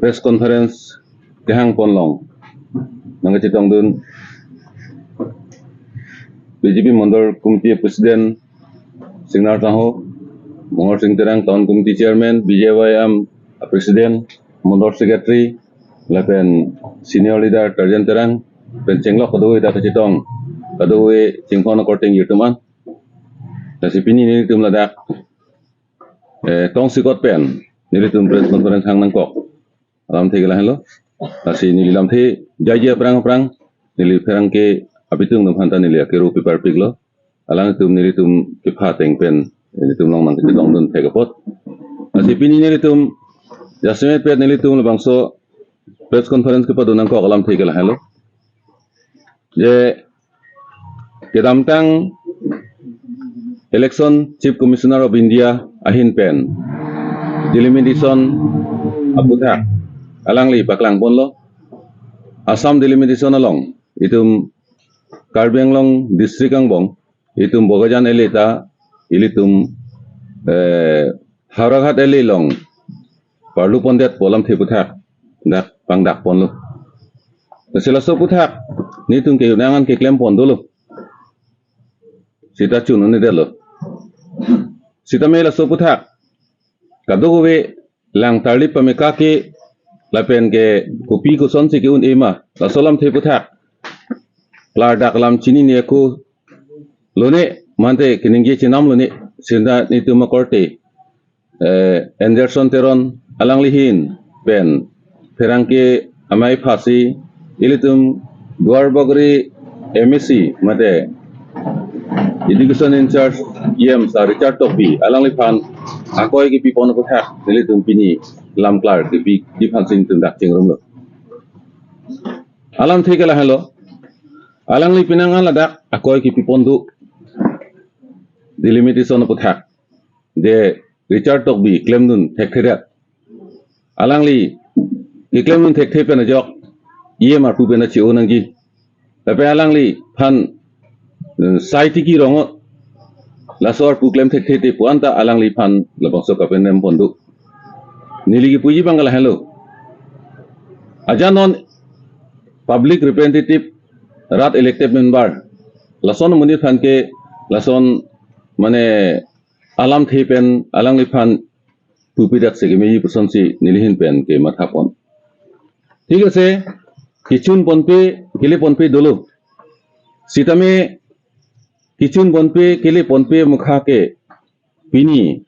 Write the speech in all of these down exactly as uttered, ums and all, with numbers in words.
press conference kehang ponlong nangkachetongdun B J P Mondol Committee President Singnar Sangho, Mongal Sing Terang, Town Committee Chairman, B J Y M President, Mondol Secretary, lapen Senior Leader Tarjan Terang, pen chenglok kadokave dak kachetong, kadokave chingkon akorte ingjir atum an. Lasi pini nelitum ladak, eh, tongsekot pen nelitum press conference hang nangkok. Alamthe ke lahenlo. Lasi neli lamthe jaiji aphrang aphrang neli pherangke apitung atum aphanta neli akero paparpiklo. Alangtum nelitum kepha ateng pen nelitum along nangkachetongdun thek apot. Lasi pini nelitum jasemet pet nelitum labangso press conference kepadun nangkok alamthe ke lahenlo. Je kedamtang Election Chief Commissioner of India ahin pen delimitation aputhak alangli paklang ponlo. Assam delimitation along itum Karbi Anglong district angbong itum Bokajan ele ta ilitum, eh, Howraghat ele along parlu pondet pu alamthe aputhak dak pangdak ponlo. Lasi laso aputhak nelitum ke-un angan keklem pon dolo. Sita chun un-edetlo. Sitame laso aputhak kadokave lang tarlip pameka ke lapen ke kopi kosonsi ke-un-e ma, laso alamthe aputhak klardak alam chinine ako lone, mate keningje chenam lone. Sita nelitum akorte, eh, Anderson Teron alangli ahin pen pherangke amei phasi ilitum Duarbagori M A C mate Education in charge E M Sir Richard Tokbi alangliphan akoi kepi pon aputhak nelitum pini lam klar kepi di aphansi nelitum dak chingrumlo. Alamthe ke lahenlo. Alangli penang an ladak akoi kepi pon do delimitation aputhak. Je Richard Tokbi klemdun thekthedet. Alangli keklemdun thekthe pen ajok E M arpu pen achi-o nangji. Lapen alangliphan, eh, sai tiki rong-o, laso arpu klem thekthe te pu anta alangliphan labangso kapenem pon do. Neli kepuji abang ke lahenlo. Aja non public representative, rat elected member, lason amonit aphan ke lason mane alamthe pen alangliphan pupidak si kemeji pusonsi neli ahin pen kematha pon. Thik ase, kechun ponpe, kele ponpe dolo. Sitame kechun ponpe, kele ponpe mukha ke pini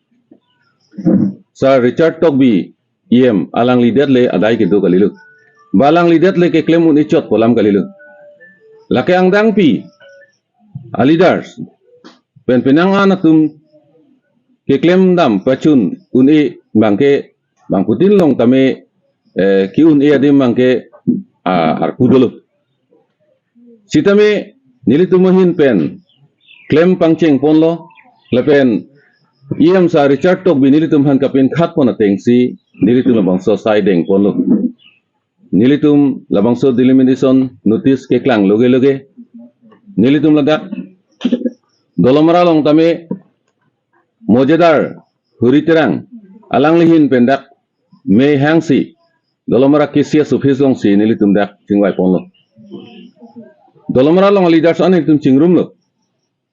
Sir Richard Tokbi E M alangli det le adai kedo kalilo. Ba alangli det le keklem un-e chot pu alam kalilo. Lake angdengpi a leaders pen penang an atum keklem dam pachun un-e abang ke bangphutin long tame, eh, ke-un-e adim abang ke, ah, arpu dolo. Sitame nelitum ahin pen klem pangcheng ponlo lapen E M Sir Richard Tokbi nelitum aphan kapinkhat pon atengsi nelitum labangso sai deng ponlo. Nelitum labangso delimitation notice keklang loge loge nelitum ladak Dolamara along tame mojedar Huri Terang alangli ahin pen dak mei hangsi Dolamara K C S office alongsi nelitum dak chingvai ponlo. Dolamara along leaders an nelitum chingrumlo.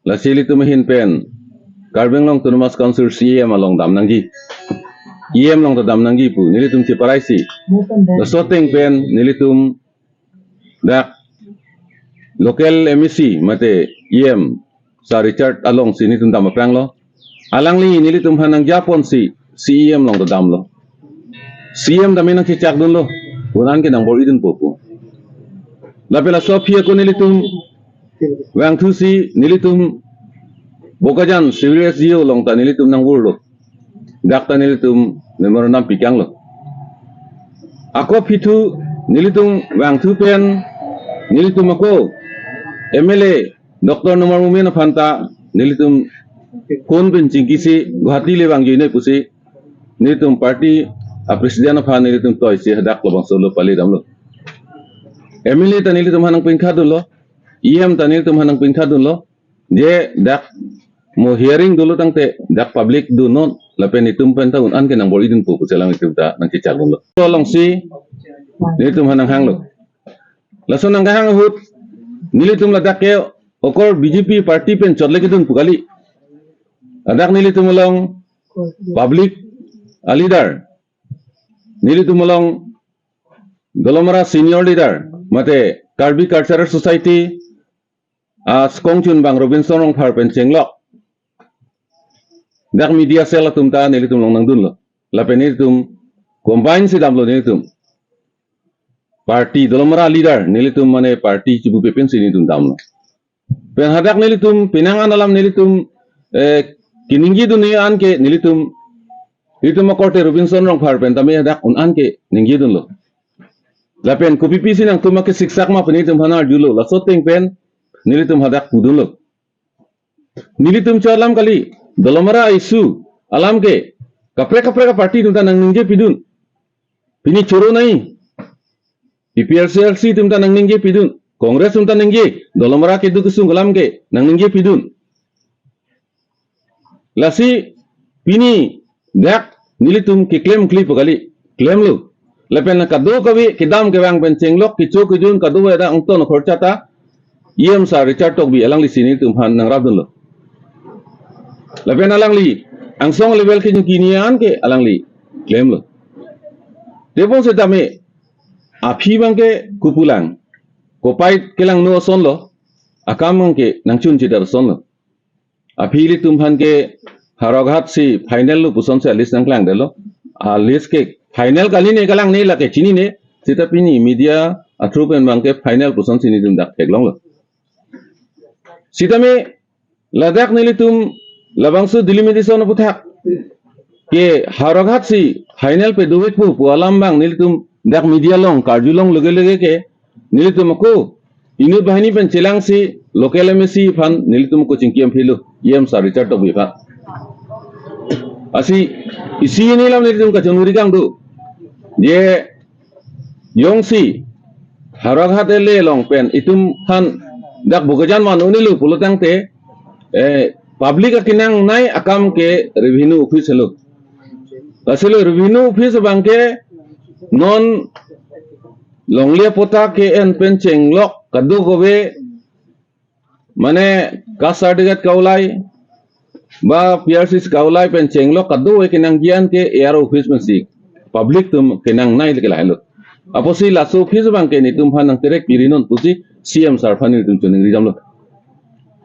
Lasi ilitum ahin pen Karbi Anglong Autonomous Council C E M along dam nangji, E M along ta dam nangji pu nelitum cheparaisi. Laso ateng pen nelitum dak local M A C mate E M Sir Richard alongsi nelitum dam aphranglo. Alangli nelitum aphan nangjaponsi C E M along ta damlo. C E M tame nangchechakdunlo, un-an ke nangbor-idunpo pu. Lapen laso aphi ako nelitum vangthusi nelitum Bokajan Civil S D O along ta nelitum nangvurlo. Dak ta nelitum memorandum pikanglo. Ako aphi thu nelitum vangthu pen nelitum ako M L A Doctor Numal Momin aphan ta nelitum phone pen chingkisi Guwahati le vangjuinoi pusi nelitum party a president aphan nelitum toisi hadak labangso lo pali damlo. M L A ta nelitum aphan nangpinkhatdunlo, E M ta nelitum aphan nangpinkhatdunlo, je dak mo hearing dolo tangte dak public dunnon, Lapen itum pen ta un-an ke nangbor-idunpo pusi alanglitum ta nangchechakdunlo. Alongsi nelitum aphan nanghanglo. Laso nanghang ahut nelitum ladak ke okor B J P party pen chot le kedun pu kali. Ladak nelitum along public a leader, nelitum along Dolamara senior leader, mate Karbi Cultural Society askong chunbang Robinson Rongphar pen chenglok dak media cell atum ta nelitum along nangdunlo. Lapen nelitum combine si damlo nelitum. Party Dolamara leader nelitum mane party chibupe pensi nelitum damlo. Pen hadak nelitum penang an alam nelitum, eh, keningjedun an ke nelitum, nelitum akorte Robinson Rongphar pen tame hadak un-an ke ningjidunlo. Lapen kopi pisi nangtum ake siksak ma pen nelitum aphan arjulo. Laso ateng pen nelitum hadak pudunlo. Nelitum cho alam kali, Dolamara issue alam ke kaprek kaprek a-party atum ta nangningje pidun. Pini choro nai. A P H L C atum ta nangningje pidun. Congress atum ta ningje. Dolamara kedo kesung alam ke nangningje pidun. Lasi pini dak nelitum keklem kli pu kali. Klemlo. Lapen kadokave kedam kevang pen chenglok kecho kejun kadokave dak angton khorcha ta E M sir Richard Tokbi alanglisi nelitum aphan nangrapdunlo. Lapen alangli angsong level ke jingkini an ke alangli klemlo. Tebon setame aphi abang ke kopulang, kopai kelangno asonlo, akam abang ke nangchun chidar asonlo. Aphi ilitum aphan ke Howraghat si final lo pusonsi a-list nangklangdetlo. A-list ke final kali ne kalang ne lake chinine. Seta pini media a-through pen abang ke final pusonsi nelitum dak theklonglo. Sitame ladak nelitum labangso delimitation aphuthak ke Howraghat si final pe dovekpo pu alam abang nelitum dak media along karjulong lege lege ke nelitum ako inut banghini pen chelangsi local M A C aphan nelitum ako chingki amphilo, E M sir Richard Tokbi aphan. Lasi isi hini alam nelitum kachonuri kangdo. Je jongsi Howraghat L A along pen itum aphan dak Bokajan van un-elo pulo tangte, eh, public akenangnei akam ke revenue office helo. Lasi lo revenue office abang ke non longle patta ke-en pen chenglok kadokave mane caste certificate kaulai ba P R C S kaulai pen chenglok kadokave kenangji an ke A R O office pensi public atum kenangnei le ke lahelo. Apotsi laso office abang ke nelitum aphan nangterek pirinon pusi C M sir aphan nelitum choningri damlo.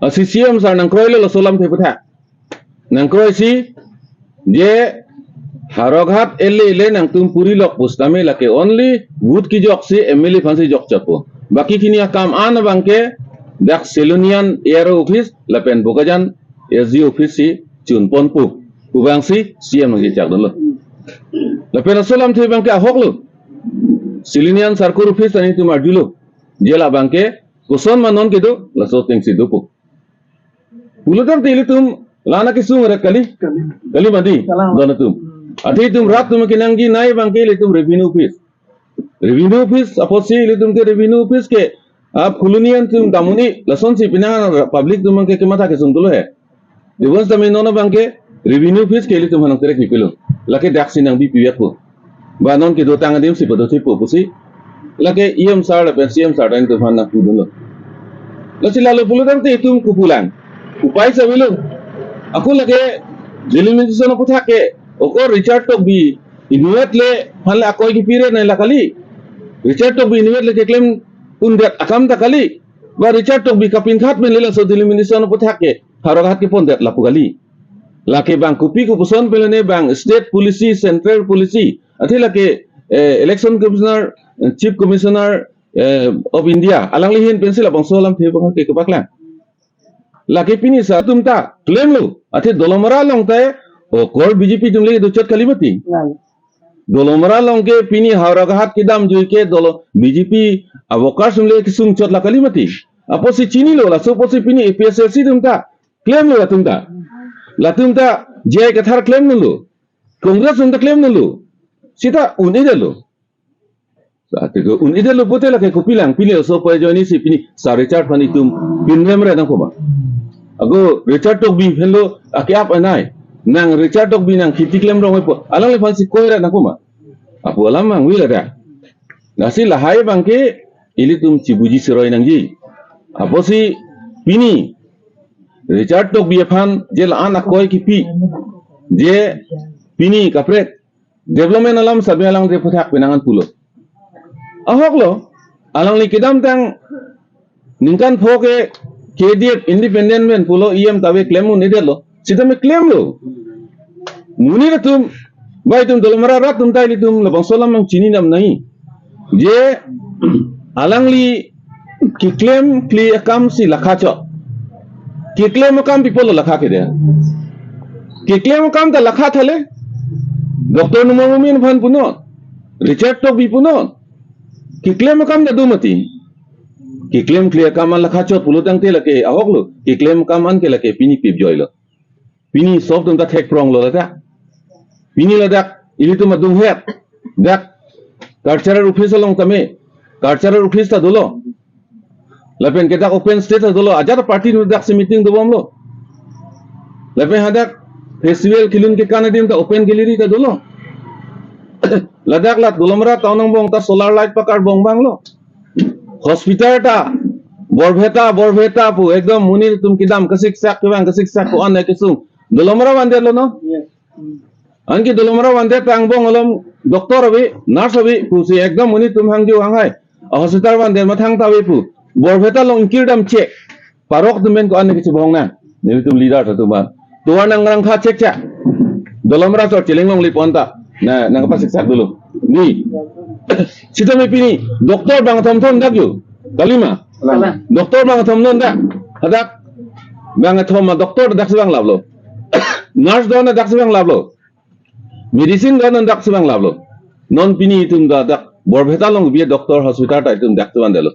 Lasi C M sir nangkroilo laso alamthe aphuthak. Nangkroisi je Howraghat L A le nangtum purilok pusitame lake only vote kejoksi M L A aphansi jokchotpo. Baki hini akam an abang ke dak Silonijan A R O office lapen Bokajan S D O office si chunponpo pu abangsi C M nangchechakdunlo. Lapen laso alamthe abang ke ahoklo. Silonijan circle office ta nelitum arjulo. Je la abang ke koson ma non kedo, laso atengsi dopo. Pulo tangte ilitum la-an akesung ret kali. Kali. Kali mati. Kalang. Don atum. Hmm. Athe itum rat atum kenangjinei abang ke ilitum revenue office. Revenue office apotsi ilitum ke revenue office ke, ah, Phuloni an atum dam un-e lasonsi penang public atum abang ke kematha kesung dolo he. Tebon setame non abang ke revenue office ke ilitum aphan nangterek pipilo. Lake daksi nangbi pivietpo. Ba non kedotang adimsi padothepo pusi lake E M sir lapen C M sir ta nelitum aphan nangpudunlo. Lasi lalo pulo tangte itum kopulang, kopai si avelo. Ako lake delimitation aphuthak ke okor Richard Tokbi inutvet le aphan le akoi kepire nai la kali. Richard Tokbi inutvet le keklem undet akam ta kali. Ba Richard Tokbi kapinthat pen le laso delimitation aphuthak ke Howraghat kepondet lapu kali. Lake bang kopi kopuson pen lone bang state policy, central policy, athe lake, eh, election commissioner, eh, chief commissioner, eh, of India alangli ahin pensi labangso alamthe abang ke kepaklang. Lake pini sir atum ta klemlo, athe Dolamara along ta okor B J P atum le dochot kali mati. Nang. Dolamara along ke pini Howraghat kedamjui ke dolo B J P a-workers atum le kesung chot la kali mati. Apotsi chinilo, laso apotsi pini A P H L C atum ta klemlo latum ta. Latum ta J I Kathar klemlo. Congress atum ta klemlo. Seta un-edetlo. Sa, tiko un-edetlo pulote lake kopi lang pini laso pai ajoinesi pini sir Richard aphan itum pinrem re nangkoma. Ako Richard Tokbi aphanlo ake-ap anai. nang Richard Tokbi nang kheti klem rong-epo. Alangliphan si koi ra nangkoma. Apu alam mang wila da. Lasi lahai abangke ilitum chibuji siroi nangji. Apotsi pini Richard Tokbi aphan je la-an akoi kipi, je pini kaprek development alam sabi alang je puthak penangan pulo. Ahoklo, alangli kedamtang ningkan pho ke K D F independent pen pulo E M ta ave klem un-edetlo. Sitame klemlo. Monit atum, bai atum, Dolamara rat atum ta ilitum labangso alam nangchini dam nangji. Je alangli keklemkle akam si lakha chot. Keklem akam pi apotlo lakha ke dia. Keklem akam ta lakha tha le. Doctor Numal Momin aphan punon, Richard Tokbi punon. Keklem akam ta do mati. Keklemkle akam an lakha chot pulo tangte lake ahoklo. Keklem akam an ke lake pini pip joilo. Pini sob atum ta thek pronglo ladak. Pini ladak ilitum adunghet. Dak cultural office along tame. Cultural office ta dolo. Lapen ke dak open stage ta dolo. Ajat party atum daksi meeting dobomlo. Lapen hadak festival kelun kekan adim ta open gallery ta dolo. Ladak la Dolamara town angbong ta solar light pakar bong abanglo. Hospital ta Borphe ta, Borphe ta pu ekdom monit atum kedam kasiksak kevang kasiksak ko-an kesung. Dolamara vandet lo no? Yes. Anke Dolamara vandet ta angbong along doctor ave, nurse ave pusi ekdom monit atum hangjo hanghai. A hospital vandet mathang ta ave pu. Borphe ta along ingkir dam chek. Parok atum pen ko-an kechebong na. Nelitum leader atum an. Tovar nangrang kha chek chek. Dolamara chot cheleng longle pon ta. Na, nangpasiksak dolo. Ni. Sitame pini doctor bang thom thom dak jo. Kalima. Kalang. Doctor bang thom non dak. Hadak bang thom ma doctor daksi vanglaplo. Nurse do-an daksi vanglaplo. Medicine do-an daksi vanglaplo. Non pini itum ta dak Borphe ta along bi doctor hospital ta itum daksi vandetlo.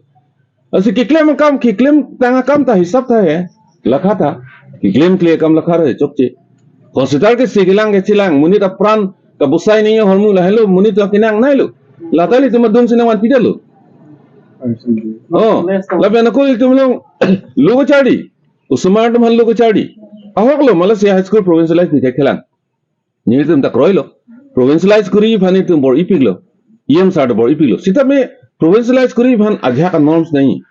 Lasi keklem akam, keklemtang akam ta hisap tha he. Lakha tha. Keklemkle akam lakha ra chokche. Hospital ke si kelang kechelang, monit apran kabusai ni hormu lahelo, monit ta kenang nailo. Lata ilitum adung si nangvanpidetlo. Oh, lapen ako ilitum along lo kacharli. Osomar atum aphan lo kacharli. Ahoklo, Malasi High School provincialize pi thekthelang. Nelitum ta kroilo. Provincialize kori aphan itum bor-ipiklo. E M sir ta bor-ipiklo. Sitame provincialize kori aphan ajak a-norms nangji.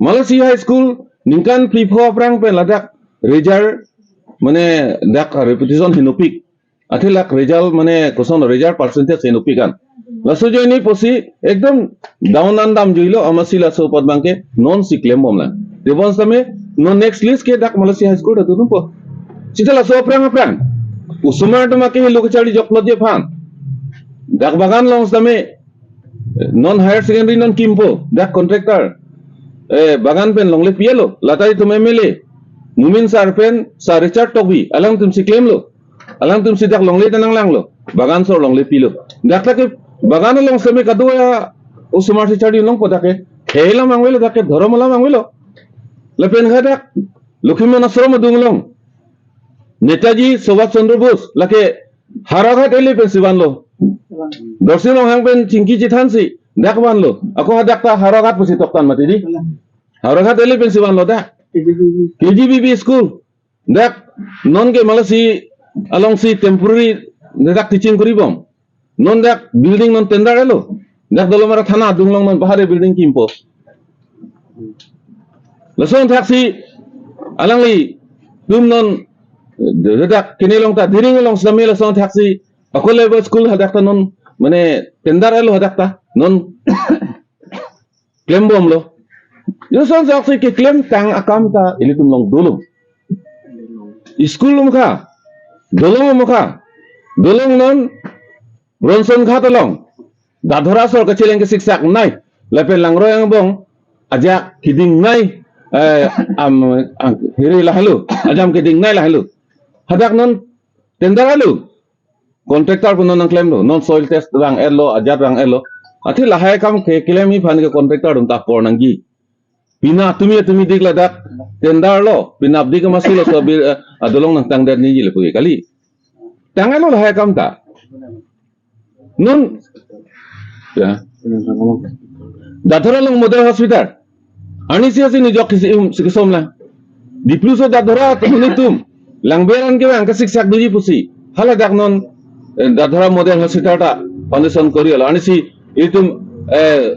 Malasi High School ningkan phli pho aphrang pen ladak result, mane dak reputation henopik. Athe lak result mane koson result percentage henopik an. Laso ajoine pusi ekdom down an damjuilo, amatsi laso apot abangke non si klembomlang. Tebon sitame non next list ke dak Malasi High School ta dunpo. Sita laso aphrang aphrang. Osomar atum ke lo kacharli joknotji aphan. Dak bagan along sitame non higher secondary non kimpo, dak contractor. Eh, bagan pen longle pilo, lata itum M L A. Momin sir pen, sir Richard Tokbi, alangtum si klemlo. Alangtum si dak longle ta nanglanglo. Bagan sor longle pilo. Dak ta ke bagan along sitame kado-an osomar si charli longpo dak ke. Khei alam vangvelo dak ke, dhorom alam vangvelo. Lapen hadak Lokhiman Ashram adung along Netaji Subhash Chandra Bose lake Howraghat L A pensi vanlo. Dorsing Ronghang pen chingki chethansi dak vanlo. Ako hadak ta Howraghat pusi toktan mati di. Howraghat L A pensi vanlo dak. K G B B. K G B B school. Dak non ke Malasi alongsi temporary dak teaching koribom. Non dak building non tender elo. Dak Dolamara thana adung along non bahari building kimpo. Lason thaksi alanglitum non, eh, dak kene along ta Diring along sitame lason thaksi ako level school hadak ta non mane tender elo hadak ta non klembomlo. Lason thaksi keklemtang akam ta ilitum along dolo. School mukha, dolong mukha, dolong non Ronson Ghat along. Dadhora asor kacheleng kesiksak nai. Lapen langroi angbong ajak keding nai. Eh, am, am, hiri lahelo. Ajam keding nai lahelo. Hadak non tender elo. Contractor pu non nangklemlo. Non soil test vang-etlo, ajat vang-etlo. Athe lahai akam ke klemji aphan ke contractor atum ta apor nangji. Penap tumi tumi dik ladak tender lo, penap dik amatsi laso bir, eh, adolong nangtangdet nangji le pu ke kali. Tang-etlo lahai akam ta. Non, ya. Dadhora along model hospital. Arnisi asi nijok kisi um, si kesom lang. Dipluso Dadhora atum nelitum. Langber an ke bang kasiksak doji pusi. Haladak non, eh, Dadhora Model Hospital ta foundation kori alo. Anisi ilitum, eh,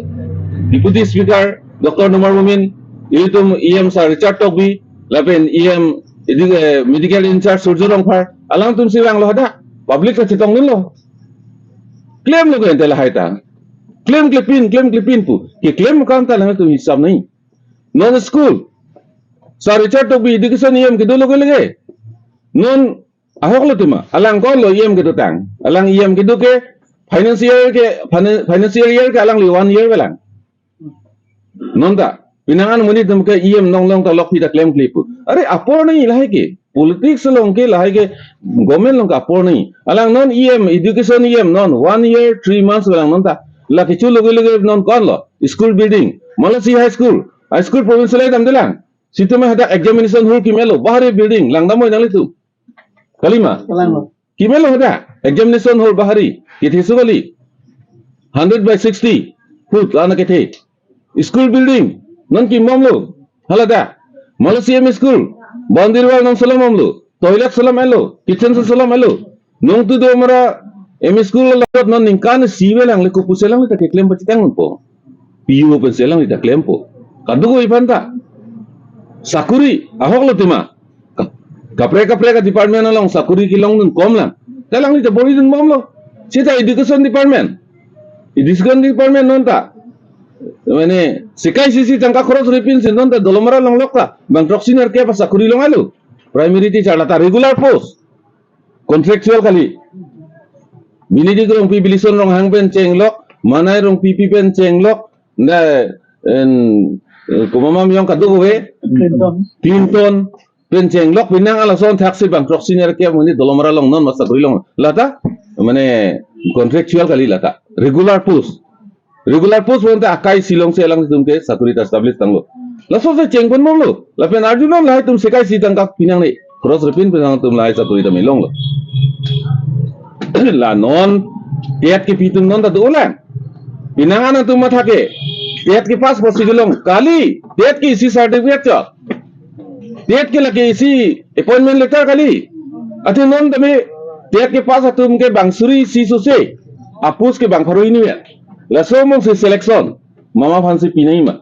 Deputy Speaker Doctor Numal Momin, ilitum E M Sir Richard Tokbi, lapen E M idi, eh, Medical In-charge Surjya Rongphar, alangtum si vanglo hadak. Public ta chetongdunlo. Klemlo ke ante lahai ta. Klem klepin, klem klepin pu. Keklem akam ta alangtum hisap nangji. Non school. Sir Richard Tokbi education E M kedo lo ke lege. Non ahoklo tema. Alang ko-an lo E M kedotang. Alang E M kedo ke financial ke, finan-, financial year ke alangli one year avelang. Non ta, pinangan monit atum ke E M nong long ta lokpi ta klemkle pu. Are apor nangji lahai ke. Politics along ke lahai ke, government along ke apor nangji. Alang non E M, education E M non, one year, three months avelang non ta. La kecho loge loge non ko-an lo, school building. Malasi High School, High School provincial item delang. Situ ma hadak examination hall kemelo, bahari building, langdam oi nanglitum. Kalima. Kalanglo. Kemelo hadak, examination hall bahari, kethe su kali. Hundred by sixty foot, lana kethe. School building, non kembomlo, haladak. Malasi M E school, boundary wall non solom bomlo, toilet solom elo, kitchen solom elo. Nongtu Dolamara M E school along non ningkan isi avelang le, kopusi alangli ta keklem pachethang unpo. P U pensi alangli ta klempo. Kadokave aphan ta. Sakuri, ahoklo tema. Ka-, kaprek kaprek a-department along sakuri kelongdun komlang. Ta alangli ta bor-idun bomlo. Seta education department. Education department non ta. Mane, sekai isi isi tangka khoros ripin si non ta Dolamara along lok ta bang throksi nerkep asakuri long alo. Primary teacher lata regular post. Contractual kali. Binidik Rongpi, Bilison Ronghang pen chenglok, Manai Rongpipi pen chenglok, na, en, eh, komat ma miyong kadokave, Clinton. Clinton pen chenglok, pinang alason thaksi bang throksi nerkep monit Dolamara along non ma sakuri long. Lata, mane contractual kali lata. Regular post. Regular post bonta akai isi alongsi alangtum ke sakuri ta establish tanglo. Laso si chengpon bomlo. Lapen arjunon lahai atum sekai isi tangka pinangne. Khoros ripin pinang atum lahai sakuri ta me longlo. La non TET kepi atum non ta dolang. Pinangan atum matha ke. TET kepass pusi kelong. Kali, TET ke isi certificate chot. TET ke lake isi appointment letter kali. Athe non tame TET kepass atum ke bang suri isi sose. A-post ke bang pharo hini ya. Laso mong si selection. Mama aphansi pinangji ma.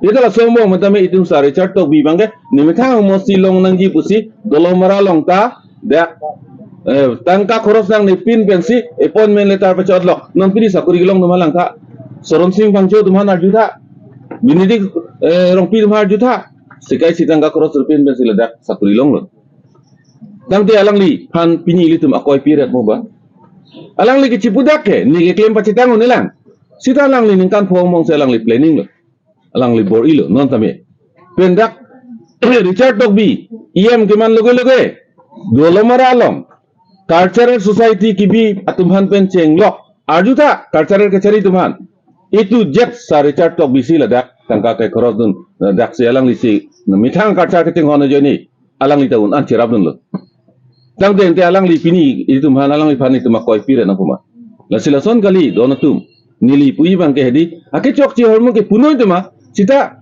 Ita laso mong matame itum Sir Richard Tokbi abang ke. Nemethang mosi long nangji pusi. Dolamara along ta. Dak, eh, tangka khoros nangnepin pensi appointment letter pachot lok. Non pini sakuri kelong atum alang tha. Soron Sing Phangcho atum aphan arju tha. Binidik, eh, Rongpi atum aphan arju tha. Sekai isi tangka khoros ripin pensi ladak sakuri longlo. Tangte alangliphan pini ilitum akoi pi ret mo ba. Alangli kechipudak ke, ne keklem pachethang un-elang. Seta alangli ningkan phongo mong si alangli planning lo. Alangli bor-ilo, non tame. Pen dak Richard Tokbi, E M keman loge loge, Dolamara along Cultural Society kebi atum aphan pen chenglok, arju tha cultural kachari atum aphan. Itu jet Sir Richard Tokbi si ladak tangka ke khoros dun, daksi alanglisi methang culture kachinghon ajoine, alangli ta un-an cherapdunlo. Tangte ante alangli pini itum aphan, alangliphan itum akoi pi ret nangpo ma. Lasi lason kali don atum. Neli puji abang ke hedi, ake chokche ahormu ke punoi tema, seta